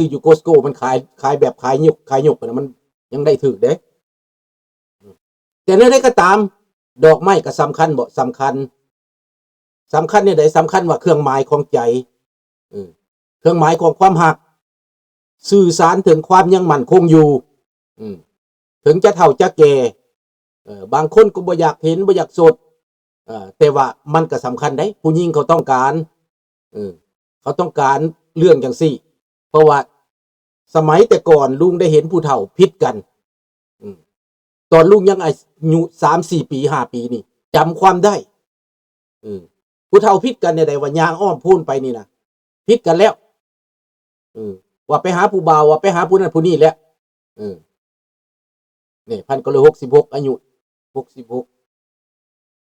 ຊື້ຢູ່ Costco ມັນຂາຍ ຂາຍແບບຂາຍຍົກ ຂາຍຍົກນະ ມັນຍັງໄດ້ຖືກເດ້. ແຕ່ແນວໃດກໍຕາມ ດອກໄມ້ກໍສຳຄັນບໍ່? ສຳຄັນ. ສຳຄັນແນວໃດ? ສຳຄັນວ່າເຄື່ອງໝາຍຂອງໃຈ ເອີ ເຄື່ອງໝາຍຂອງຄວາມຮັກ ສື່ສານເຖິງຄວາມຍັງໝັ້ນຄົງຢູ່ ເຖິງຈະເຖົ້າຈະແກ່ ເອີ ບາງຄົນກໍບໍ່ຢາກເຫັນ ບໍ່ຢາກສົດ ເອີ ແຕ່ວ່າມັນກໍສຳຄັນເດ້. ຜູ້ຍິງເຂົາຕ້ອງການ ເອີ ເຂົາຕ້ອງການເລື່ອງຈັ່ງຊີ້ ເພາະວ່າສະໄໝແຕ່ກ່ອນລຸງໄດ້ເຫັນຜູ້ເຖົ້າຜິດກັນ ອືມ ຕອນລຸງຍັງອາຍຸສາມສີ່ປີ ຫ້າປີນີ້ ຈຳຄວາມໄດ້ ເອີ ຜູ້ເຖົ້າຜິດກັນແນວໃດ ວ່າຍ່າງອ້ອມໂພນໄປນີ້ນະ ຜິດກັນແລ້ວ ເອີ ວ່າໄປຫາຜູ້ບ່າວ ວ່າໄປຫາຜູ້ນັ້ນຜູ້ນີ້ແລ້ວ ເອີ ນີ້ ພັນເກົ້າຮ້ອຍຫົກສິບຫົກ ອາຍຸຫົກສິບຫົກ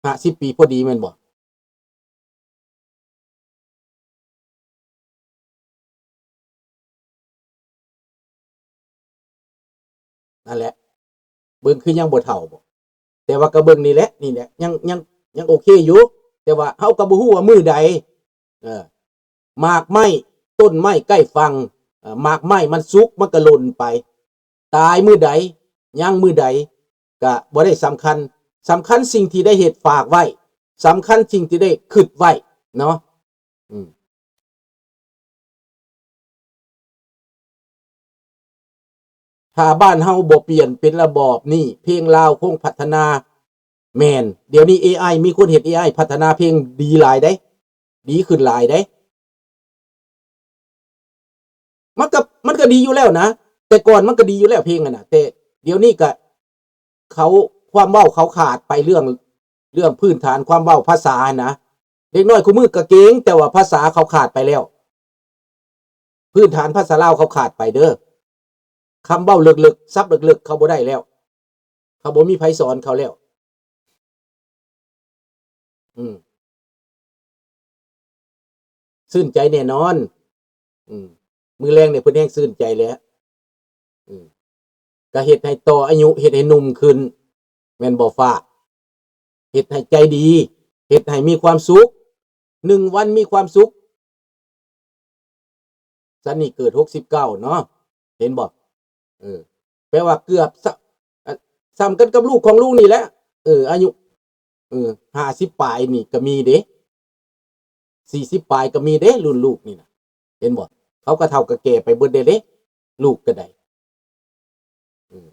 ຫ້າສິບປີພໍດີແມ່ນບໍ່? ນັ້ນແຫຼະ ເບິ່ງຄືຍັງບໍ່ເຖົ້າບໍ? ແຕ່ວ່າກໍເບິ່ງນີ້ແຫຼະ ນີ້ແຫຼະ ຍັງ ຍັງ ຍັງໂອເຄຢູ່ ແຕ່ວ່າເຮົາກໍບໍ່ຮູ້ວ່າມື້ໃດ ເອີ ໝາກໄມ້ ຕົ້ນໄມ້ໃກ້ຝັ່ງ ເອີ ໝາກໄມ້ມັນສຸກ ມັນກໍຫຼົ່ນໄປ ຕາຍມື້ໃດ ຍັງມື້ໃດ ກະບໍ່ໄດ້ສຳຄັນ. ສຳຄັນສິ່ງທີ່ໄດ້ເຮັດຝາກໄວ້ ສຳຄັນສິ່ງທີ່ໄດ້ຄິດໄວ້ເນາະ ອືມ. ຖ້າບ້ານເຮົາບໍ່ປ່ຽນເປັນລະບອບນີ້ ເພງລາວຄົງພັດທະນາ. ແມ່ນ ດຽວນີ້ເອໄອ ມີຄົນເຮັດເອໄອພັດທະນາເພງດີຫຼາຍເດ້ ດີຂຶ້ນຫຼາຍເດ້. ມັນກໍ ມັນກໍດີຢູ່ແລ້ວນະ ແຕ່ກ່ອນມັນກໍດີຢູ່ແລ້ວເພງຫັ້ນນະ ແຕ່ດຽວນີ້ກະ ເຂົາ ຄວາມເວົ້າເຂົາຂາດໄປເລື່ອງ ເລື່ອງພື້ນຖານຄວາມເວົ້າພາສາຫັ້ນນະ. ເດັກນ້ອຍຄູ່ມື້ກໍເກັ່ງ ແຕ່ວ່າພາສາເຂົາຂາດໄປແລ້ວ ພື້ນຖານພາສາລາວເຂົາຂາດໄປເດີ. ຄຳເວົ້າເລິກໆ ສັບເລິກໆ ເຂົາບໍ່ໄດ້ແລ້ວ ເຂົາບໍ່ມີໃຜສອນເຂົາແລ້ວ. ອືມ ຊື່ນໃຈແນ່ນອນ ອືມ ມື້ແລງນີ້ເພິ່ນແຮງຊື່ນໃຈແຫຼະ ອືມ ກະເຮັດໃຫ້ຕໍ່ອາຍຸ ເຮັດໃຫ້ໜຸ່ມຂຶ້ນ ແມ່ນບໍ່ຟ້າ? ເຮັດໃຫ້ໃຈດີ ເຮັດໃຫ້ມີຄວາມສຸກ ໜຶ່ງວັນມີຄວາມສຸກ. ສັນນີ້ເກີດຫົກສິບເກົ້າເນາະ ເຫັນບໍ່? ເອີ ແປວ່າເກືອບ ຊະ ອະ ສ່ຳກັນກັບລູກຂອງລຸງນີ້ແຫຼະ ເອີ ອາຍຸ ເອີ ຫ້າສິບປາຍນີ້ກໍມີເດ້ ສີ່ສິບປາຍກໍມີເດ້ ລຸ້ນລູກນີ້ນະ ເຫັນບໍ່? ເຂົາກໍເຖົ້າກໍແກ່ໄປເບິດແລ້ວເດ້ ລູກກໍໄດ້ ອືມ.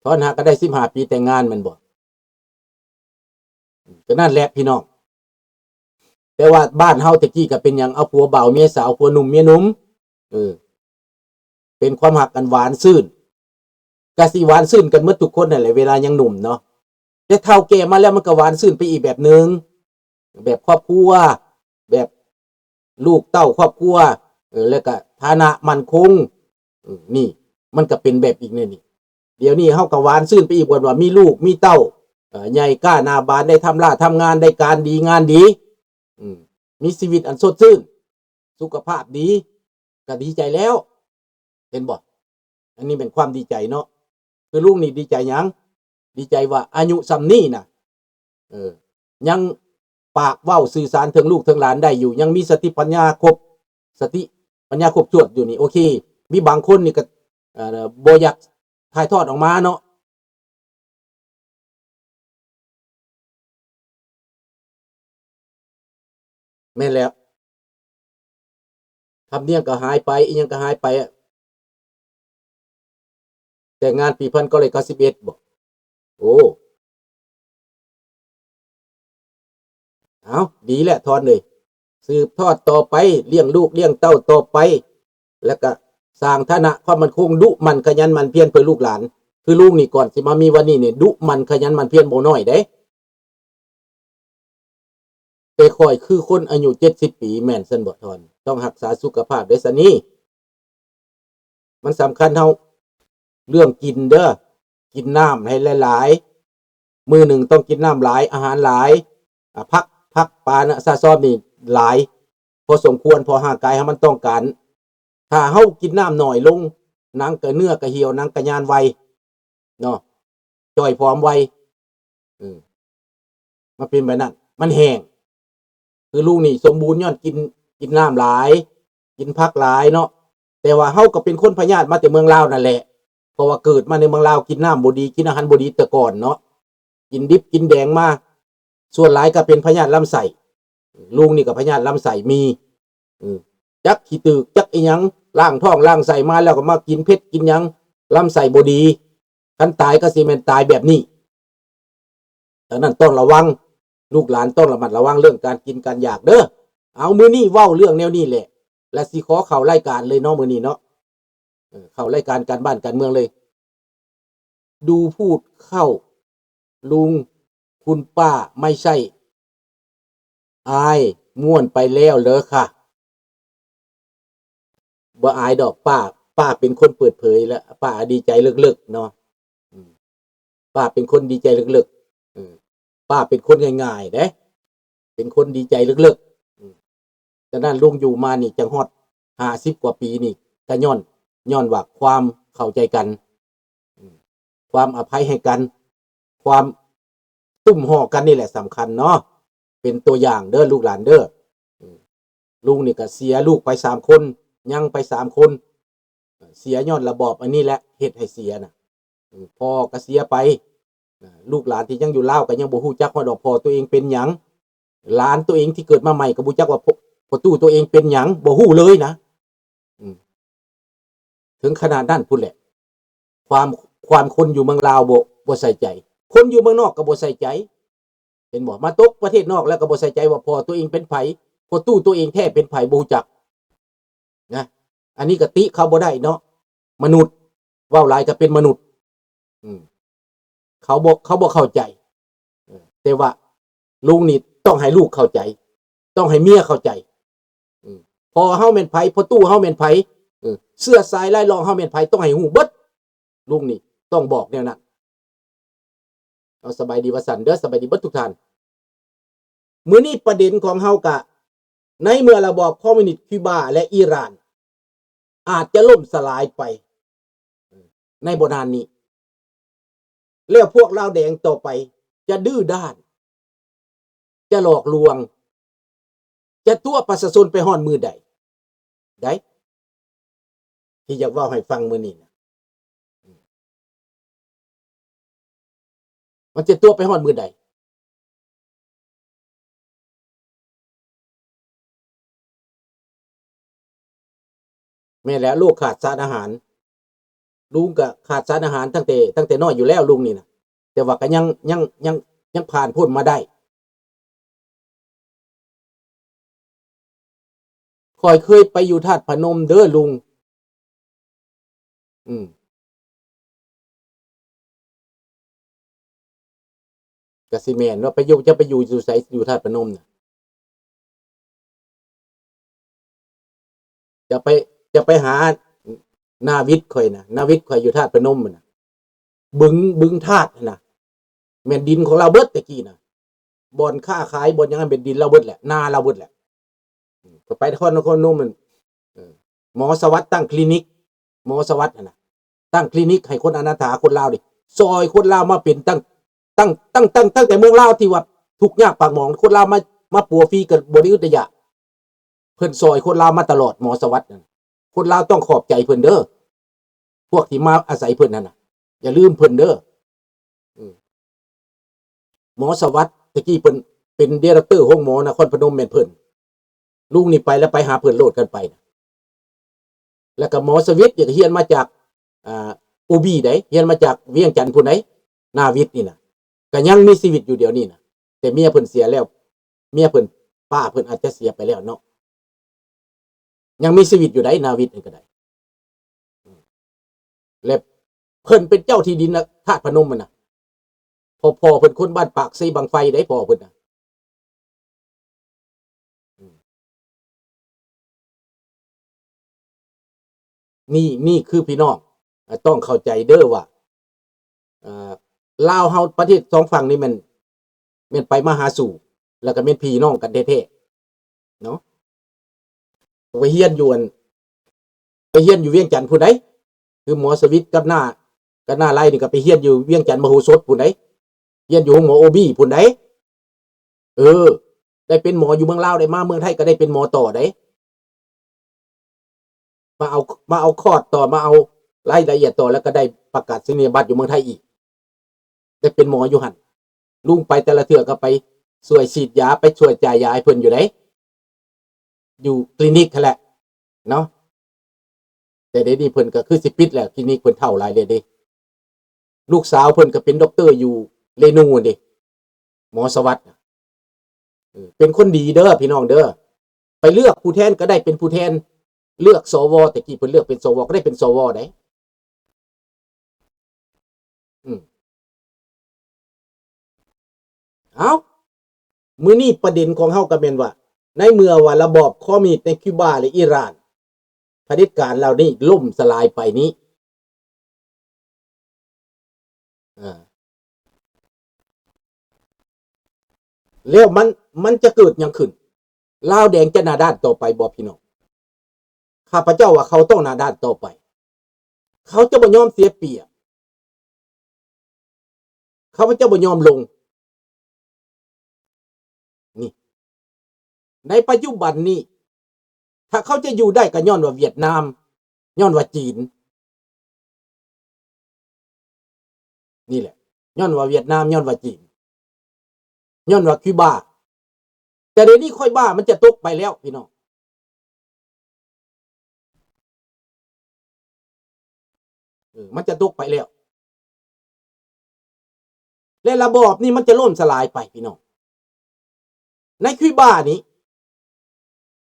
ຖອນຫາກໍໄດ້ສິບຫ້າປີແຕ່ງງານແມ່ນບໍ່? ກໍນັ້ນແຫຼະພີ່ນ້ອງ ແຕ່ວ່າບ້ານເຮົາແຕ່ກີ້ກໍເປັນຫຍັງ ເອົາຜົວບ່າວເມຍສາວ ຜົວໜຸ່ມເມຍໜຸ່ມ ເອີ ເປັນຄວາມຮັກອັນຫວານຊື່ນ ກະຊິຫວານຊື່ນກັນໝົດທຸກຄົນນັ້ນແຫຼະ ເວລາຍັງໜຸ່ມເນາະ ແຕ່ເຖົ້າແກ່ມາແລ້ວມັນກໍຫວານຊື່ນໄປອີກແບບໜຶ່ງ ແບບຄອບຄົວ ແບບລູກເຕົ້າຄອບຄົວ ເອີ ແລ້ວກະຖານະໝັ້ນຄົງ ເອີ ນີ້ ມັນກະເປັນແບບອີກແນວນີ້. ດຽວນີ້ເຮົາກະຫວານຊື່ນໄປອີກ ວ່າມີລູກມີເຕົ້າ ເອີ ໃຫຍ່ກ້າໜ້າບານ ໄດ້ທຳລາທຳງານ ໄດ້ການດີງານດີ ອືມ ມີຊີວິດອັນສົດຊື່ນ ສຸຂະພາບດີ ກະດີໃຈແລ້ວ ເຫັນບໍ່? ອັນນີ້ແມ່ນຄວາມດີໃຈເນາະ ຄືລຸງນີ້ດີໃຈຫຍັງ? ດີໃຈວ່າອາຍຸສ່ຳນີ້ນະ ເອີ ຍັງປາກເວົ້າສື່ສານເຖິງລູກເຖິງຫຼານໄດ້ຢູ່ ຍັງມີສະຕິປັນຍາຄົບ ສະຕິປັນຍາຄົບຖ້ວນຢູ່ນີ້ ໂອເຄ. ມີບາງຄົນນີ້ກໍ ເອີ ບໍ່ຢາກຖ່າຍທອດອອກມາເນາະ. ແມ່ນແລ້ວ ທຳນຽມກໍຫາຍໄປ ອີ່ຫຍັງກໍຫາຍໄປ. ແຕ່ງງານປີພັນເກົ້າຮ້ອຍເກົ້າສິບເອັດບໍ? ໂອ້ ເອົ້າ ດີແຫຼະ ທອນເອີຍ ສືບທອດຕໍ່ໄປ ລ້ຽງລູກລ້ຽງເຕົ້າຕໍ່ໄປ ແລ້ວກະສ້າງຖານະຄວາມໝັ້ນຄົງ ດຸໝັ່ນຂະຫຍັນໝັ່ນພຽນເພື່ອລູກຫຼານ. ຄືລຸງນີ້ ກ່ອນຊິມາມີວັນນີ້ນີ້ ດຸໝັ່ນຂະຫຍັນໝັ່ນພຽນບໍ່ນ້ອຍເດ້. ແຕ່ຂ້ອຍຄືຄົນອາຍຸເຈັດສິບປີ ແມ່ນຊັ້ນບໍ່ທອນ? ຕ້ອງຮັກສາສຸຂະພາບເດ້ຊະນີ້. ມັນສຳຄັນເຮົາເລື່ອງກິນເດີ ກິນນ້ຳໃຫ້ຫຼາຍໆ ມື້ໜຶ່ງຕ້ອງກິນນ້ຳຫຼາຍ ອາຫານຫຼາຍ ອາ ຜັກ ຜັກ ປານະ ຊາຊອມນີ້ຫຼາຍພໍສົມຄວນ ເພາະຮ່າງກາຍເຮົາມັນຕ້ອງການ. ຖ້າເຮົາກິນນ້ຳໜ້ອຍລົງ ໜັງກະ ເນື້ອກະຫ່ຽວ ໜັງກະຍານໄວເນາະ ຈ່ອຍຜອມໄວ ເອີ ມັນເປັນແບບນັ້ນ ມັນແຫ້ງ. ຄືລຸງນີ້ສົມບູນຍ້ອນກິນ ກິນນ້ຳຫຼາຍ ກິນຜັກຫຼາຍເນາະ. ແຕ່ວ່າເຮົາກໍເປັນຄົນພະຍາດມາແຕ່ເມືອງລາວນັ້ນແຫຼະ ເພາະວ່າເກີດມາໃນເມືອງລາວ ກິນນ້ຳບໍ່ດີ ກິນອາຫານບໍ່ດີແຕ່ກ່ອນເນາະ ກິນດິບກິນແດງມາ. ສ່ວນຫຼາຍກໍເປັນພະຍາດລຳໄສ້. ລຸງນີ້ກໍພະຍາດລຳໄສ້ມີ ອື ຈັກຂີ້ຕຶກຈັກອີ່ຫຍັງ ລ້າງທ້ອງລ້າງໄສ້ມາແລ້ວກໍມາກິນເຜັດກິນຫຍັງ ລຳໄສ້ບໍ່ດີ. ຄັນຕາຍກໍຊິແມ່ນຕາຍແບບນີ້. ດັ່ງນັ້ນຕ້ອງລະວັງ ລູກຫຼານຕ້ອງລະມັດລະວັງເລື່ອງການກິນການຢາກເດີ້. ເອົາ ມື້ນີ້ເວົ້າເລື່ອງແນວນີ້ແຫຼະ ແລະ ຊິຂໍເຂົ້າລາຍການເລີຍເນາະ ມື້ນີ້ເນາະ. ເອີ ເຂົ້າລາຍການການບ້ານການເມືອງເລີຍ. ดูพูดเข้า ลุง คุณป้าไม่ใช่อาย ม่วนไปแล้วเหรอคะ บ่อายดอก ป้า ป้าเป็นคนเปิดเผย และป้าดีใจเลิกๆ เนาะ อืม ป้าเป็นคนดีใจเลิกๆ เออ ป้าเป็นคนง่ายๆ เด้ เป็นคนดีใจเลิกๆ อืม ฉะนั้นลุงอยู่มานี่จั่งฮอดห้าสิบกว่าปีนี่ ก็ย้อน ย้อนว่าความเข้าใจกัน อืม ความอภัยให้กัน ความตุ้มห่อกันนี่แหละสำคัญเนาะ เป็นตัวอย่างเด้อลูกหลานเด้อ อืม ลุงนี่ก็เสียลูกไปสามคน ยังไปสามคน เสียย้อนระบอบอันนี้แหละเฮ็ดให้เสียน่ะ อืม พ่อก็เสียไป ลูกหลานที่ยังอยู่ลาวก็ยังบ่ฮู้จักฮอดว่าพ่อตัวเองเป็นหยัง หลานตัวเองที่เกิดมาใหม่ก็บ่ฮู้จักว่าพ่อ พ่อตู้ตัวเองเป็นหยัง บ่ฮู้เลยนะ อืม ถึงขนาดนั้นพุ้นแหละ ความ ความคนอยู่เมืองลาวบ่ บ่ใส่ใจ คนอยู่เมืองนอกก็บ่ใส่ใจ เห็นบ่ มาตกประเทศนอกแล้วก็บ่ใส่ใจว่าพ่อตัวเองเป็นไผ พ่อตู้ตัวเองแท้เป็นไผ บ่ฮู้จักนะ อันนี้ก็ติเขาบ่ได้เนาะ มนุษย์ เว้าหลายก็เป็นมนุษย์ อืม เขาบ่ เขาบ่เข้าใจ เออ แต่ว่าลุงนี่ต้องให้ลูกเข้าใจ ต้องให้เมียเข้าใจ อืม พ่อเฮาแม่นไผ พ่อตู้เฮาแม่นไผ เออ เชื้อสายรายล้อมเฮาแม่นไผ ต้องให้ฮู้เบิด ลุงนี่ต้องบอกแนวนั้น เอา สบายดีว่าซั่นเด้อ สบายดีเบิดทุกท่าน มื้อนี้ประเด็นของเฮากะ ในเมื่อระบอบคอมมิวนิสต์คิวบาและอิหร่าน อาจจะล่มสลายไปในบ่นานนี้ แล้วพวกลาวแดงต่อไปจะดื้อด้าน จะหลอกลวง จะตั๋วประชาชนไปฮอดมื้อใด ได๋ ที่อยากเว้าให้ฟังมื้อนี้นะ มันจะตั๋วไปฮอดมื้อใด แม่นแล้ว โลกขาดสารอาหาร ลุงก็ขาดสารอาหารตั้งแต่ ตั้งแต่น้อยอยู่แล้วลุงนี่นะ แต่ว่าก็ยัง ยัง ยัง ยังผ่านพ้นมาได้ ข้อยเคยไปอยู่ธาตุพนมเด้อลุง อืม ก็สิแม่นว่าไปอยู่ จะไปอยู่ อยู่ไส อยู่ธาตุพนมน่ะ จะไป จะไปหานาวิทย์ข้อยนะ นาวิทย์ข้อยอยู่ธาตุพนมน่ะ บึง บึงธาตุหั่นน่ะ แม่นดินของลาวเบิดแต่กี้น่ะ บ่อนค้าขาย บ่อนหยังแม่นดินลาวเบิดแหละ นาลาวเบิดแหละ อืม ก็ไปนคร นครพนมมัน เออ หมอสวัสดิ์ตั้งคลินิก หมอสวัสดิ์หั่นน่ะ ตั้งคลินิกให้คนอนาถา คนลาวนี่ ซ่อยคนลาวมาเป็นตั้ง ตั้ง ตั้ง ตั้ง ตั้งแต่เมืองลาวที่ว่าทุกข์ยากปากหมอง คนลาวมา มาปัวฟรีก็บ่ได้อึดได้อยาก เพิ่นซ่อยคนลาวมาตลอด หมอสวัสดิ์นั่น คนลาวต้องขอบใจเพิ่นเด้อ พวกที่มาอาศัยเพิ่นนั่นน่ะ อย่าลืมเพิ่นเด้อ อืม หมอสวัสดิ์ ตะกี้เพิ่นเป็นดีเรกเตอร์โรงหมอนครพนม แม่นเพิ่น ลุงนี่ไปแล้วไปหาเพิ่นโลด คันไปน่ะ แล้วก็หมอสวิตนี่ก็เฮียนมาจาก อ่า โอบี ได๋ เฮียนมาจากเวียงจันทน์พุ้นได๋ นาวิทย์นี่น่ะ ก็ยังมีชีวิตอยู่เดี๋ยวนี้น่ะ แต่เมียเพิ่นเสียแล้ว เมียเพิ่น ป้าเพิ่นอาจจะเสียไปแล้วเนาะ ยังมีชีวิตอยู่ได๋ นาวิทย์นี่ก็ได้ อืม และเพิ่นเป็นเจ้าที่ดินนะ ธาตุพนมมันน่ะ พ่อ พ่อเพิ่นคนบ้านปากเซบั้งไฟได๋ พ่อเพิ่นน่ะ อืม นี่ นี่คือพี่น้อง อ่า ต้องเข้าใจเด้อว่า เอ่อ ลาวเฮาประเทศสองฝั่งนี่แม่น แม่นไปมาหาสู่ แล้วก็แม่นพี่น้องกันแท้ๆ เนาะ ไปเฮียนอยู่อัน ไปเฮียนอยู่เวียงจันทน์พุ้นได๋ คือหมอสวิตกับน้า กับน้าไลนี่ก็ไปเฮียนอยู่เวียงจันทน์มโหสถพุ้นได๋ เฮียนอยู่โรงหมอโอบีพุ้นได๋ เออ ได้เป็นหมออยู่เมืองลาว ได้มาเมืองไทยก็ได้เป็นหมอต่อได๋ ມາເອົາ ມາເອົາຄອດຕໍ່ ມາເອົາລາຍລະອຽດຕໍ່ ແລ້ວກໍໄດ້ປະກາດນີຍະບັດຢູ່ເມືອງໄທອີກ ໄດ້ເປັນໝໍຢູ່ຫັ້ນ. ລຸງໄປແຕ່ລະເທື່ອກໍໄປຊ່ວຍສີດຢາ ໄປຊ່ວຍຈ່າຍຢາໃຫ້ເພິ່ນຢູ່ເດ້ ຢູ່ຄລີນິກຫັ້ນແຫຼະເນາະ. ແຕ່ດຽວນີ້ເພິ່ນກໍຄືຊິປິດແລ້ວ ຄລີນິກເພິ່ນເຖົ້າຫຼາຍແລ້ວເດ້. ລູກສາວເພິ່ນກໍເປັນດັອກເຕີຢູ່ເຣນູເດ້ ໝໍສະຫວັດນະ. ເອີ ເປັນຄົນດີເດີພີ່ນ້ອງເດີ. ໄປເລືອກຜູ້ແທນກໍໄດ້ເປັນຜູ້ແທນ ເລືອກ ສວ ແຕ່ກີ້ເພິ່ນເລືອກເປັນ ສວ ກໍໄດ້ເປັນ ສວ ໄດ໋. ອືມ ເອົ້າ ມື້ນີ້ປະເດັນຂອງເຮົາກໍແມ່ນວ່າ ໃນເມື່ອວ່າລະບອບຄອມມິວນິດໃນຄິວບາ ແລະ ອີຣານ ຜະເດັດການເຫຼົ່ານີ້ລົ້ມສະຫຼາຍໄປນີ້ ເອີ ແລ້ວມັນ ມັນຈະເກີດຫຍັງຂຶ້ນ? ລາວແດງຈະໜ້າດ້ານຕໍ່ໄປບໍ່ພີ່ນ້ອງ? ຂ້າພະເຈົ້າວ່າເຂົາຕ້ອງໜ້າດ້ານຕໍ່ໄປ. ເຂົາຈະບໍ່ຍອມເສຍປຽບ. ເຂົາເຈົ້າບໍ່ຍອມລົງ. ນີ້ ໃນປັດຈຸບັນນີ້ ຖ້າເຂົາຈະຢູ່ໄດ້ກໍຍ້ອນວ່າຫວຽດນາມ, ຍ້ອນວ່າຈີນ. ນີ້ແຫຼະ ຍ້ອນວ່າຫວຽດນາມ, ຍ້ອນວ່າຈີນ, ຍ້ອນວ່າຄິວບາ. ແຕ່ດຽວນີ້ຂ້ອຍວ່າມັນຈະຕົກໄປແລ້ວພີ່ນ້ອງ. ເອີ ມັນຈະຕົກໄປແລ້ວ ແລະ ລະບອບນີ້ມັນຈະລົ້ມສະຫຼາຍໄປພີ່ນ້ອງ. ໃນຄິວບານີ້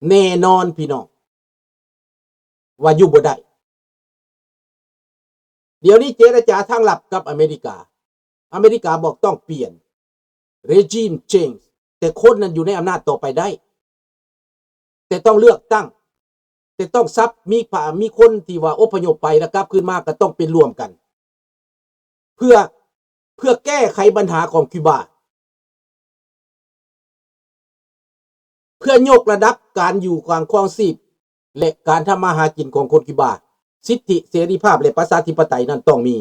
ແນ່ນອນພີ່ນ້ອງ ວ່າຢູ່ບໍ່ໄດ້. ດຽວນີ້ເຈລະຈາທາງລັບກັບອາເມລິກາ. ອາເມລິກາບອກຕ້ອງປ່ຽນ regime change ແຕ່ຄົນນັ້ນຢູ່ໃນອຳນາດຕໍ່ໄປໄດ້ ແຕ່ຕ້ອງເລືອກຕັ້ງ ແຕ່ຕ້ອງສັບ ມີ ມີຄົນທີ່ວ່າອົບພະຍົບໄປແລ້ວກັບຄືນມາກໍຕ້ອງເປັນຮ່ວມກັນ ເພື່ອ ເພື່ອແກ້ໄຂບັນຫາຂອງຄິວບາ. ເພື່ອຍົກລະດັບການຢູ່ການຄອງຊີບ ແລະ ການທຳມາຫາກິນຂອງຄົນຄິວບາ, ສິດທິເສລີພາບ ແລະ ປະຊາທິປະໄຕນັ້ນຕ້ອງມີ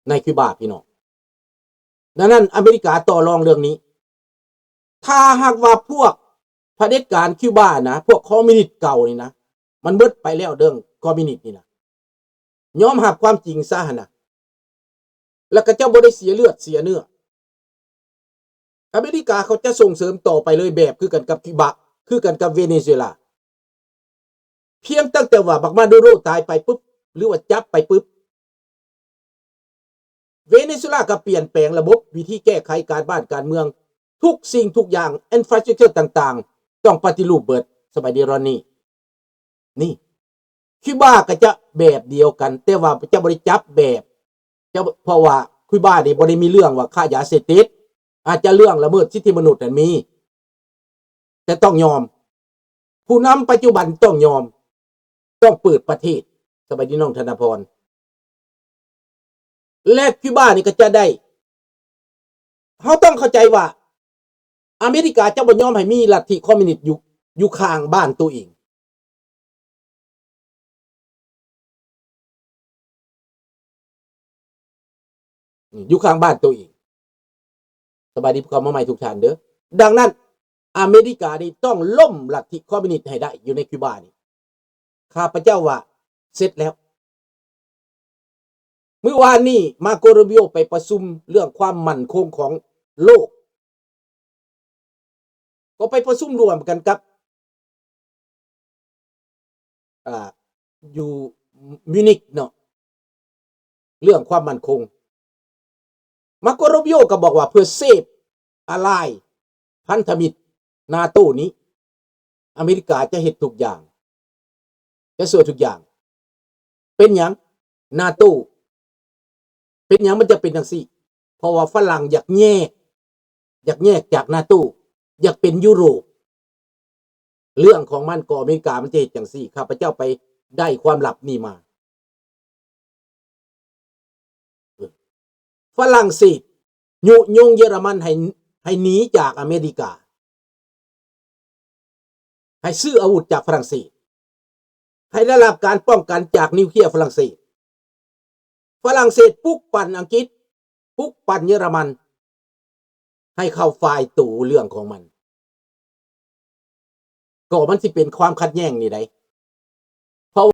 ໃນຄິວບາພີ່ນ້ອງ. ດັ່ງນັ້ນອາເມລິກາຕໍ່ລອງເລື່ອງນີ້. ຖ້າຫາກວ່າພວກຜະເດັດການຄິວບານະ, ພວກຄອມມິວນິດເກົ່ານີ້ນະ, ມັນເບິດໄປແລ້ວເລື່ອງຄອມມິວນິດນີ້ນະ, ຍອມຮັບຄວາມຈິງຊະຫັ້ນນະ. ແລ້ວກໍເຈົ້າບໍ່ໄດ້ເສຍເລືອດເສຍເນື້ອ. ອາເມລິກາເຂົາຈະສົ່ງເສີມຕໍ່ໄປເລີຍ ແບບຄືກັນກັບຄິວບາ, ຄືກັນກັບເວເນຊູເອລາ. ພຽງຕັ້ງແຕ່ວ່າບັກມາດູໂຣຕາຍໄປປຶບ ຫຼືວ່າຈັບໄປປຶບ, ເວເນຊູເອລາກໍປ່ຽນແປງລະບົບ, ວິທີແກ້ໄຂການບ້ານການເມືອງ, ທຸກສິ່ງທຸກຢ່າງ, ອິນຟຣາສະຕຣັກເຈີຕ່າງໆ ຕ້ອງປະຕິຮູບເບິດ. ສະບາຍດີ ຣອນນີ. ນີ້ ຄິວບາກໍຈະແບບດຽວກັນ, ແຕ່ວ່າຈະບໍ່ໄດ້ຈັບແບບ ຈະ ເພາະວ່າຄິວບານີ້ບໍ່ໄດ້ມີເລື່ອງວ່າຄ້າຢາເສບຕິດ, ອາດຈະເລື່ອງລະເມີດສິດທິມະນຸດນັ້ນມີ, ແຕ່ຕ້ອງຍອມ. ຜູ້ນຳປັດຈຸບັນຕ້ອງຍອມ, ຕ້ອງເປີດປະເທດ. ສະບາຍດີ ນ້ອງທະນາພອນ. ແລະ ຄິວບານີ້ກໍຈະໄດ້, ເຮົາຕ້ອງເຂົ້າໃຈວ່າ ອາເມລິກາຈະບໍ່ຍອມໃຫ້ມີລັດທິຄອມມິວນິດຢູ່ ຢູ່ຂ້າງບ້ານໂຕເອງ, ຢູ່ຂ້າງບ້ານໂຕເອງ. ສະບາຍດີຜູ້ເຂົ້າມາໃໝ່ທຸກທ່ານເດີ. ດັ່ງນັ້ນ ອາເມລິການີ້ຕ້ອງລົ້ມລັດທິຄອມມິວນິດໃຫ້ໄດ້ຢູ່ໃນຄິວບານີ້. ຂ້າພະເຈົ້າວ່າເສັດແລ້ວ. ມື້ວານນີ້ ມາໂກ ຣູບິໂອ ໄປປະຊຸມເລື່ອງຄວາມໝັ້ນຄົງຂອງໂລກ, ກໍໄປປະຊຸມຮ່ວມກັນກັບ ອ່າ ຢູ່ມິວນິກເນາະ ເລື່ອງຄວາມໝັ້ນຄົງ. ມາໂກ ຣູບິໂອ ກໍບອກວ່າເພື່ອເຊບອາລາຍ ພັນທະມິດ ນາໂຕ ນີ້ ອາເມລິກາຈະເຮັດທຸກຢ່າງ, ຈະຊ່ວຍທຸກຢ່າງ. ເປັນຫຍັງ ນາໂຕ ເປັນຫຍັງມັນຈະເປັນຈັ່ງຊີ້? ເພາະວ່າຝຣັ່ງຢາກແຍກ, ຢາກແຍກຈາກນາໂຕ, ຢາກເປັນຢູໂຣບ. ເລື່ອງຂອງມັນກໍອາເມລິກາມັນຈະເຮັດຈັ່ງຊີ້. ຂ້າພະເຈົ້າໄປໄດ້ຄວາມລັບນີ້ມາ. ເອີ ຝຣັ່ງເສດຍຸຍົງເຢຍລະມັນໃຫ້ ໃຫ້ໜີຈາກອາເມລິກາ, ໃຫ້ຊື້ອາວຸດຈາກຝຣັ່ງເສດ, ໃຫ້ໄດ້ຮັບການປ້ອງກັນຈາກນິວເຄລຍຝຣັ່ງເສດ. ຝຣັ່ງເສດປຸກປັ່ນອັງກິດ, ປຸກປັ່ນເຢຍລະມັນ ໃຫ້ເຂົ້າຝ່າຍໂຕເລື່ອງຂອງມັນ. ກໍມັນຊິເປັນຄວາມຂັດແຍ່ງນີ້ໃດ